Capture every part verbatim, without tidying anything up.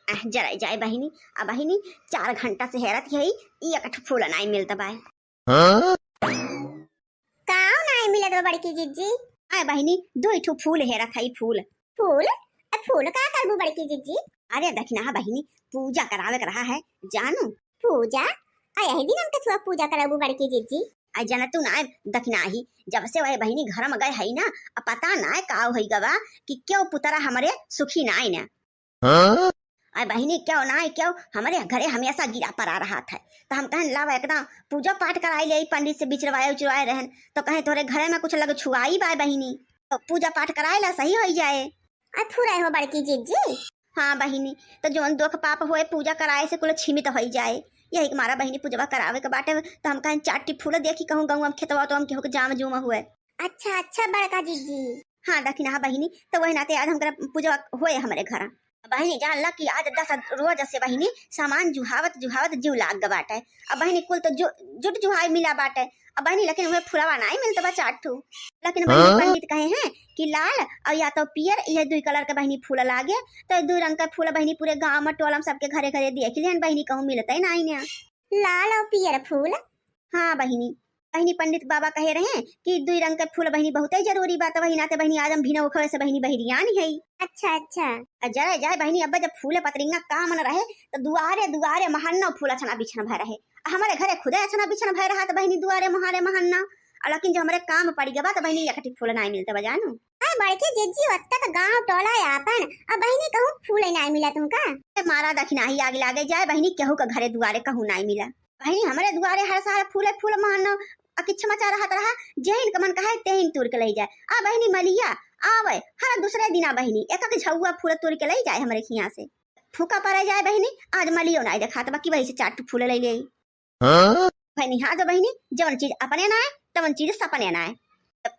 आह, जराई जाए बहिनी। आ बहिनी, चार घंटा से हेरत हई, ई एक ठो फूल नाई मिलत बाय। हाँ? काव नाई मिलत बा बड़की जिज्जी? आए बहिनी, दुई ठो फूल हेरत हई, फूल। फूल? आ फूल का करबू बड़की जिज्जी? अरे दखिनहा बहिनी, पूजा करावे के रहा है, जानू। पूजा? आ यही दिन हमके थुआ पूजा करबू बड़की जिज्जी? आ जनतू नाई दखिनहा ही, जब से वह बहिनी घर में गए हई ना, अब पता नाई काव होई गवा कि क्यों पुतरा हमरे सुखी नाई ना। हाँ? अरे बहिनी, क्यों ना, क्यों, हमरे घरे हमेशा गिरा पड़ा रहत है। तो हम कहेन, लावा एकदम पूजा पाठ कराई ले, पंडित से बिचरवाए उचरवाए रहन। तो कहेन, तोरे घरे में कुछ लग छुआई बा बहिनी, तो पूजा पाठ कराए ला, सही होई जाए। आ फुरे हो बड़की जिज्जी। हाँ बहिनी, तो जौन दुख पाप होए, पूजा कराए से कुल छिमित होई जाए। यही के मारा बहिनी, पूजवा करावे के बाटे, तो हम कहेन, चार ठी फूल देखी कहूँ गौवा में खेतवा तो हम केहू के जाम जूम हुए। अच्छा, अच्छा बड़का जिज्जी। हाँ दखिनहा बहिनी, तो वही नाते आज हमकरा पूजवा होए हमरे घर। बहिनी जान ला कि आज दस रोज से बहिनी सामान जुहावत जुहावत जीव लाग ग बाटे। अब बहिनी कुल तो जु-, जुट जुहाई मिला बाटे। अब बहिनी लेकिन उहे फुलवा नाई मिलत बा चार ठू। लेकिन बहिनी हाँ? पंडित कहे हैं कि लाल और या तो पियर, ये दुई कलर के बहिनी फूल लागे। तो दुई रंग का फूल बहिनी पूरे गांव में टोला में सबके घरे घरे देख लिहन बहिनी, कहूँ मिलते नाई ना। लाल और पियर फूल? हाँ बहिनी, बहिनी पंडित बाबा कहे रहे कि दुई रंग के फूल बहिनी बहुते जरूरी बा, तो वही नाते बहिनी आज हम भिनौखवे से बहिनी बहिरियान हई। अच्छा, अच्छा। आ जाए, जाए बहिनी, अब जब फूले पतरिंगा काम न रहे, तो दुआरे दुआरे महन्ना फूल अछना बिछन भय रहे। आ हमरे घरे खुदे अछना बिछन भय रहा, तो बहिनी दुआरे मुहारे महन्ना। आ लेकिन जो हमरे काम पड़ी गवा, तो बहिनी एक ठी फूल नाई मिलत बा जानू। अरे बड़की जिज्जी, ओत्ता तो गांव टोला है आपन, अब बहिनी कहूँ फूल नाई मिला तुमका? ए मारा दखिनहा ही आग लागे जाए बहिनी, केहू के घरे दुआरे कहूँ नाई मिला। बहिनी, हमरे दुआरे हर साल फूले फूल महनो, आ किच्छा मचा रहत रहा, जेहिन क मन कहे, तेहिन तूर के लई जाए। आ बहिनी, मलिया आवे, हर दूसरे दिना बहिनी, एक एक झउआ फूल तूर के लई जाए हमरे खिया से। फूका परे जाए बहिनी, आज मलियो नाई देखात बा कि वही से चार ठो फूल लई ले। हाँ? बहिनी, हाँ तो बहिनी, जवन चीज अपने ना आए, तवन चीज सपने ना आए।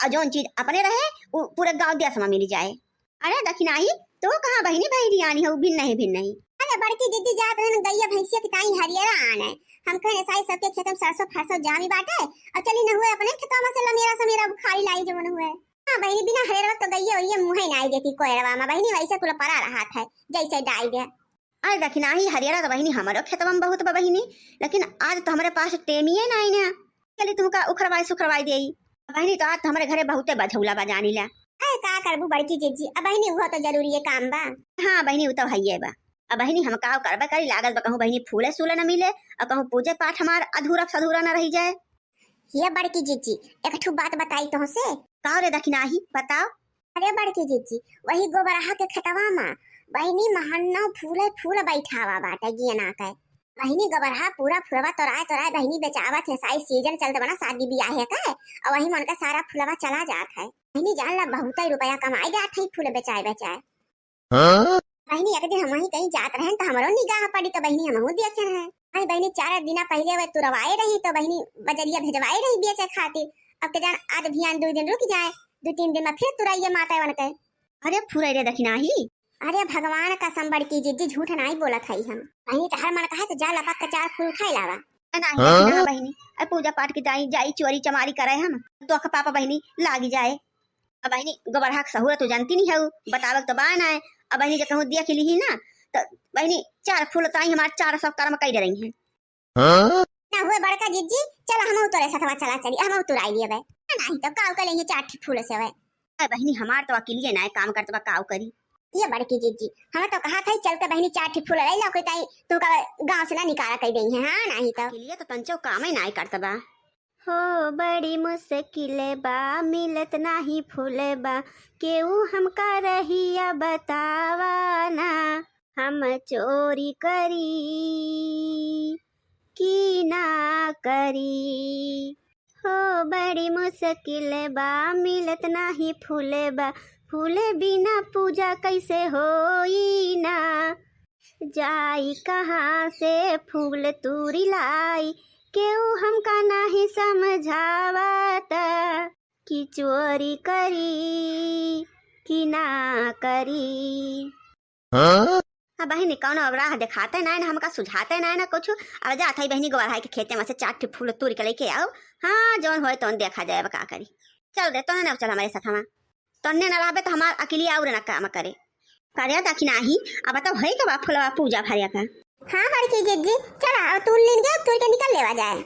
आ जौन चीज अपने रहे, उ पूरे गांव देश में मिल जाए। अरे दखिनहा ही, तो कहाँ बहिनी बहिरियानी हो, भिन्न ही भिन्न ही। अरे बड़की जिज्जी जात रहन गइया भैंसिया की ताई हरियरा आने। हम कहने साई सबके खेत में सरसों फरसों जामी बाटे, और चली न हुए अपने खेतवा में से लमेरा समेरा उखाड़ी लाई जवन हुए। हाँ बहिनी, बिना हरियरवा तो गइया वइया मुँहे नाई देती कोयरवा में बहिनी, वैसे कुल परा रहत है जैसे डाई दे। अरे दखिनहा ही, हरियरा तो बहिनी हमरो खेतवा में बहुत बा बहिनी, लेकिन आज तो हमरे पास टेमिये नाई ना। चली तुमका उखरवाई सुखरवाई देई। बहिनी तो आज तो हमरे घरे बहुते बझौला बजानी ला। अरे का करबू बड़की जिज्जी, अब बहिनी उहो तो जरूरी काम बा। हाँ बहिनी, उ तो हइये बा। अब बहिनी हम का करबे करी, लागत बा कहूँ बहिनी फूले सूले न मिले, और कहूँ पूजे पाठ हमार अधूरा सधूरा न रही जाए। ये बड़की जिज्जी, एक ठो बात बताई तोहसे। का रे दखिनहा ही, बताओ। अरे बड़की जिज्जी, वही गोबरहा के खेतवा मा बहिनी महन्ना फूले फूल बैठावा बाटे गियना के। बहिनी गोबरहा पूरा फुलवा तोराए तोराए बहिनी बेचावत है, साई सीजन चलत बना शादी बियाह है के, और वही मन का सारा फुलवा चला जात है। बहिनी जान ला बहुते रुपया कमाए जात है फूल बेचाए बेचाए। हाँ? बहिनी, एक दिन हम वहीं कहीं जात रहन, तो हमरो निगाह पड़ी, तो बहिनी, हमहू देखे हैं। अरे बहिनी, चार दिना पहिले वे तुरवाए रही, तो बहिनी, बजरिया भेजवाए रही बेचे खातिर। अब के जान, आज भियान दो दिन रुक जाए, दो तीन दिन में फिर तुराइए माता वन के। अरे फुरैरे दखिनहा ही। अरे भगवान कसम बड़की जिज्जी, झूठ नाई बोलत हई हम। बहिनी, तहर मन कहे तो जा लपक के चार फूल उठाए लावा। नाई हाँ? दखिनहा बहिनी, अरे पूजा पाठ की जाई, जाई चोरी चमारी करे हम, तो अख पापा बहिनी लागी जाए। अब बहिनी, गोबरहा के सहूर तू जानती नहीं हऊ, बतावक तो बा ना। अब बहिनी, जे कहूँ देख लिही ना, तो बहिनी, चार फूल ताई हमार चार सौ कर्म कई दे रही हैं। हाँ? ना हुए बड़का जिज्जी, चल हमहू तोरे सथवा चला चली, हमहू तुराई लिए बे। नहीं तो काव कर लेंगे चार ठी फूल से वे। अरे बहिनी, हमार तो अकिलिए ना काम करत बा, काव करी। ये बड़की जिज्जी, हम तो कहा था चल के बहिनी चार ठी फूल ले लो, कोई ताई तू का गांव से ना निकाला कई देई है, हाँ नहीं तो। अकिलिए तो तंचो काम ही ना करत बा। हो बड़ी मुश्किल बा, मिलत नाही फूल बा, केहू हमका रहिया बतावा ना, हम चोरी करी कि ना करी। हो बड़ी मुश्किल बा, मिलत नाही फूल बा, फूल बिना पूजा कैसे होई ना। जाई कहाँ से फूल तूरी लाई, केहू हमका नाही समझावत कि चोरी करी कि ना करी। हाँ? अब बहिनी कौनो अब राह देखाते ना, ना हमका सुझाते ना, ना कुछ। अब जात है बहिनी गोबरहा के खेते में से चार ठे फूल तूर के लेके आओ। हाँ, जौन होए तौन देखा जाए, अब का करी। चल रे, तोने ना चल हमारे साथ, हमार तोने ना रहबे तो हमार अकिलिया और ना काम करे। अरे दखिनाही, अब तो होई के बा फुलवा पूजा भरे का। हाँ बड़की जिज्जी, चला अब तूर लीन गए, तूर के निकल लेवा जाए।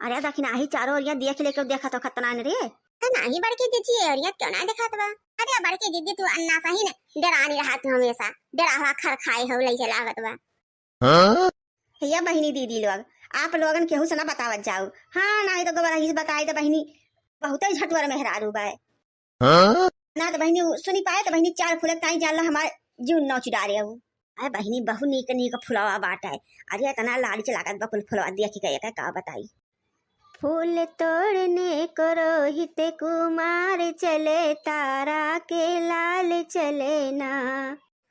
अरे दखिनाही, चारों ओरिया देख लेके देखा तो खतना न रे। अरे नाही बड़की जिज्जी, ये ओरिया क्यों ना देखात बा? अरे बड़की जिज्जी, तू अन्ना सही ने डरानी रहा, तू हमेशा डरावा खर खाए हो, लइके लागत बा। हाँ? भैया बहिनी दीदी लोग, आप लोगन केहू से ना बतावत जाऊ। हाँ, नाही तो गोबर रहीस बताई तो बहिनी, बहुते झटुअर मेहरारू बाय। हाँ? ना तो बहिनी उ सुनी पाए तो बहिनी चार फुले ताई जान ला हमार जीव नौच डारे हऊ। अरे बहिनी, बहु नीक नीक फुलवा बाटे। अरे इतना लालच लागत बा कुल फुलवा देख के, का बताई। फूल तोड़ने को रोहित कुमार चले, तारा के लाल चले ना।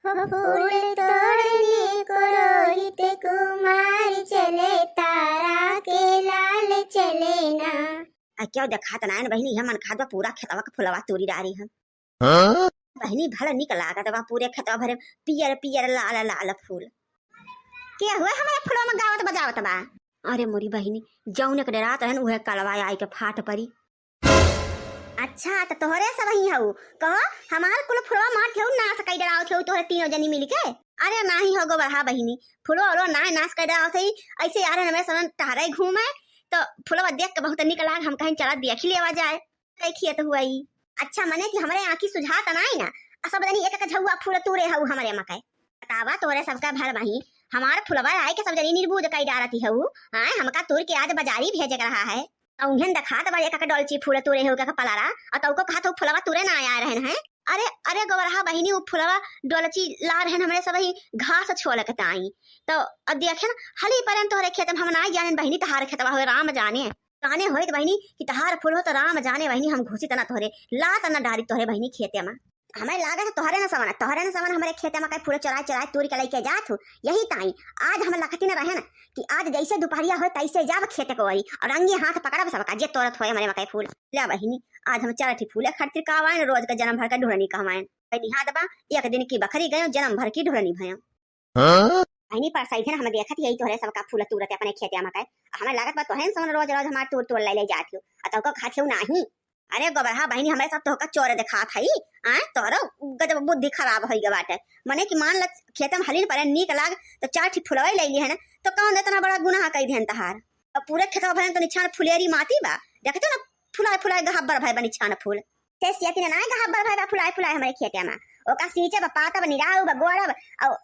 फूल तोड़ने को रोहित कुमार चले, तारा के लाल चले ना। आ क्यों देखात ना है बहिनी, हम मन खात बा पूरा खेतवा के फुलवा तोरी डारी हम। हाँ? बहिनी भला निक लागत बा पूरे खेतवा भरे पियर पियर लाल लाल फूल। के हुए हमारे फुलवा में गावत बजावत बा? अरे मोरी बहिनी, जौन एक डरात रहन उहे कलवा आई के फाट परी। अच्छा, त तोहरे सब ही हऊ। कहो, हमार कुल फुलवा मार के हऊ, नाश कई डरावत हऊ तोहरे तीनों जनी मिल के। अरे नाही हो गोबरहा बहिनी, फुलवा उलवा नाय नाश कई डरावत हई, ऐसे यार हमें समन टहरे घूमे, तो फुलवा देख के बहुत निक लाग, हम कहीं चला देख ही लेवा जाए, कई खेत हुआ ई। अच्छा मने कि हमरे आँखी सुझात नाई ना, आ सब जनी एक एक झउआ फूल तूरे हऊ हमरे मकई। बतावा तोरे सबका भर बही, हमार फुलवा आए के सब जनी निर्बुद्ध कई डारती हऊ, आए हमका तूर के आज बाजारी भेजे के रहा है। आ उन्हें देखात बा एक एक डोलची फूल तूरे हऊ के पलारा, आ तौको कहत हऊ फुलवा तूरे ना आया रहन है। अरे, अरे गोबरहा बहिनी, उ फुलवा डोलची ला रहन हमरे सब ही घास छोल के ताई। तो अब देखे ना, हली परेन तोहरे खेत में हम ना जानेन बहिनी, तहार खेतवा होए राम जाने। जाने होइत बहिनी कि तहार फूल हो तो राम जाने बहिनी, हम घुसी तना तोहरे, ला तना डारी तोहरे बहिनी खेते में। हमें लागत है तोहरे न सवन, तोहरे न सवन हमरे खेते में कई फूल चोराए चोराए तोड़ के लेके जात हो। यही ताई आज हम लखती न रहे न कि आज जैसे दोपहरिया हो तैसे जाब खेते को ओरी और रंगे हाथ पकड़ब सबका जे तोड़त होए हमरे मकई फूल। ले बहिनी, आज हम चार ठी फूले खातिर कहवाएन, रोज का जन्म भर का ढोरनी कहवाएन। बहिनी हाथ बा, एक दिन की बखरी गयो, जन्म भर की ढोरनी भयो। हाँ? बहिनी, परसैठे न हम देखत ही यही तोहरे सबका फूल तूरत अपने खेते में के। हमें लागत बा तोहन सोन रोज रोज हमार तूर तूर ले ले जात हो। आ तौको खात हो नाही। अरे गोबरहा बहिनी, हमें सब तोहका चोर देखात हई। आय, तोहरो गजब बुद्धि खराब होई गए बाटे। मने कि मान ल खेते में हलिन परे नीक लाग तो चार ठी फुलवा ले ली है ना, तो कौन इतना बड़ा गुनाह कई देन तहार। अब पूरे खेतवा भरन तो निछान फुलेरी माटी बा। देखते ना फुलाए फुलाए गहब्बर भय बा निछान फूल। से सियती ना ना गहब्बर भय बा फुलाए फुलाए हमरे खेते में। ओका सींचे बा, पातब, निराऊ बा, गोड़ब, औ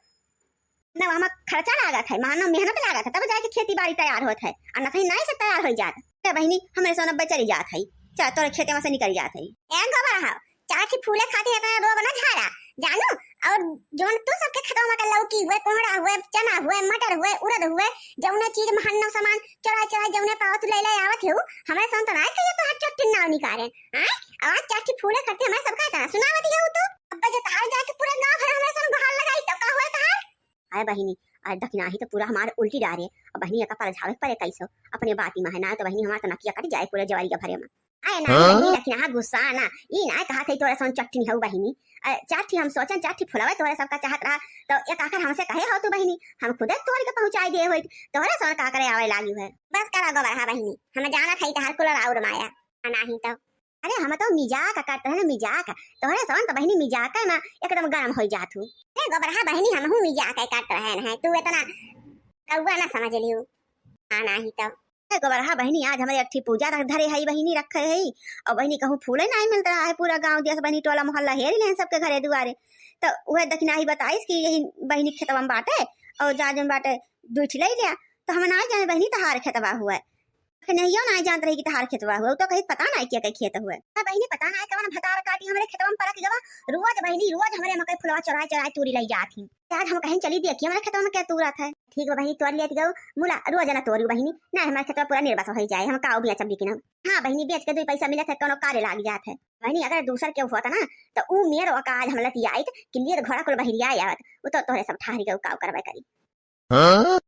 ना हमा खर्चा लागत है, मानो मेहनत लागत है, तब जाके खेती बाड़ी तैयार होत है, और नसही नाई से तैयार हो जात। ए बहिनी, हमरे सोना बे चली जात है, चल तोरे खेते में से निकल जात है। ए गोबरहा, चार ठी फूले खातिर इतना रोब ना झारा, जानू, और जोन तू सबके खेतवा में के लौकी हुए, कोहड़ा हुए, चना हुए, मटर हुए, उड़द हुए, जौने चीज महन्नो सामान चोराए चोराए जौने पावत ले ले आवत हो, हमरे सोन तो नाई कहियो तोहर चट्टिन नाव निकारे। आय, आवाज चार ठी फूले खातिर हमारे सबका इतना सुनावत हो तू। अब जे तहार जाके पूरा गाँव भर हमरे सोन गुहार लगाई तो का हुआ तहार? हाय बहिनी, आज दखिनाही तो पूरा हमार उल्टी डारे। अब बहिनी एका परझावे के परे कैसो, अपने बाती में है ना, तो बहिनी हमार तो नकिया कट जाए पूरे जवारी के भरे में। आए ना हाँ? बहिनी, दखिनाहा गुस्सा ना, ई ना कहा थे तोरा सोन चट्टिन हऊ बहिनी। अ, चार ठी हम सोचन, चार ठी फुलवा तोरा सबका चाहत रहा, तो एक आखिर हमसे कहे हो तू बहिनी, हम खुदे तोड़ के पहुँचाई दे होइत, तोरा सोन का करे आवे लागी है। बस करा गोबरहा बहिनी, हम जाना था तहार कुल और माया, आ नाही तो। अरे हम तो मिजाक करत रहन, मिजाक। तोहरे सवन तो बहिनी मिजाक में एकदम गरम होई जात हूँ। ए गोबरहा बहिनी, हमहू मिजाक करत रहन है, तू इतना कौआ ना समझ लियो। हाँ नाही तो। ए गोबरहा बहिनी, आज हमरे एक ठी पूजा रख धरे हई बहिनी, रखे हई। और बहिनी कहूँ फूले नाही मिलत रहा है, पूरा गाँव देस बहिनी टोला मोहल्ला हेरी लेन सबके घरे दुआरे। तो वह दखिनाही बताइस कि यही बहिनी खेतवा में बाटे और जा जन बाटे दुई ठी ले लिया। तो हम नाही जाने बहिनी तहार खेतवा हुआ है। नहियो नाही जानत रही कि तहार खेतवा हुए, उ तो कहित पता नाही के के खेत हुए। हाँ बहिनी, पता नाही कवन भतार काटी हमरे खेतवा में परक गवा। रोज बहिनी, रोज हमरे मकई फुलवा चोराए चोराए तूरी लई जात ही। आज हम कहीं चली देखी हमरे खेतवा में के तूरत है। ठीक बा बहिनी, तोर लेत गऊ, मुला रोज ना तोरू बहिनी, ना हमरे खेतवा पूरा निर्बस होई जाए, हम काऊ बेचब बिकिन। हाँ बहिनी, बेच के दुई पैसा मिलत है, कोनो कारे लाग जात है। बहिनी, अगर दूसर के होत ना, तो ऊ मेर ओका आज हम लतियाइत कि लेत घोड़ा कुल बहिरिया आवत, उ तो तोहरे सब ठहरी गऊ काऊ करबे करी। हाँ?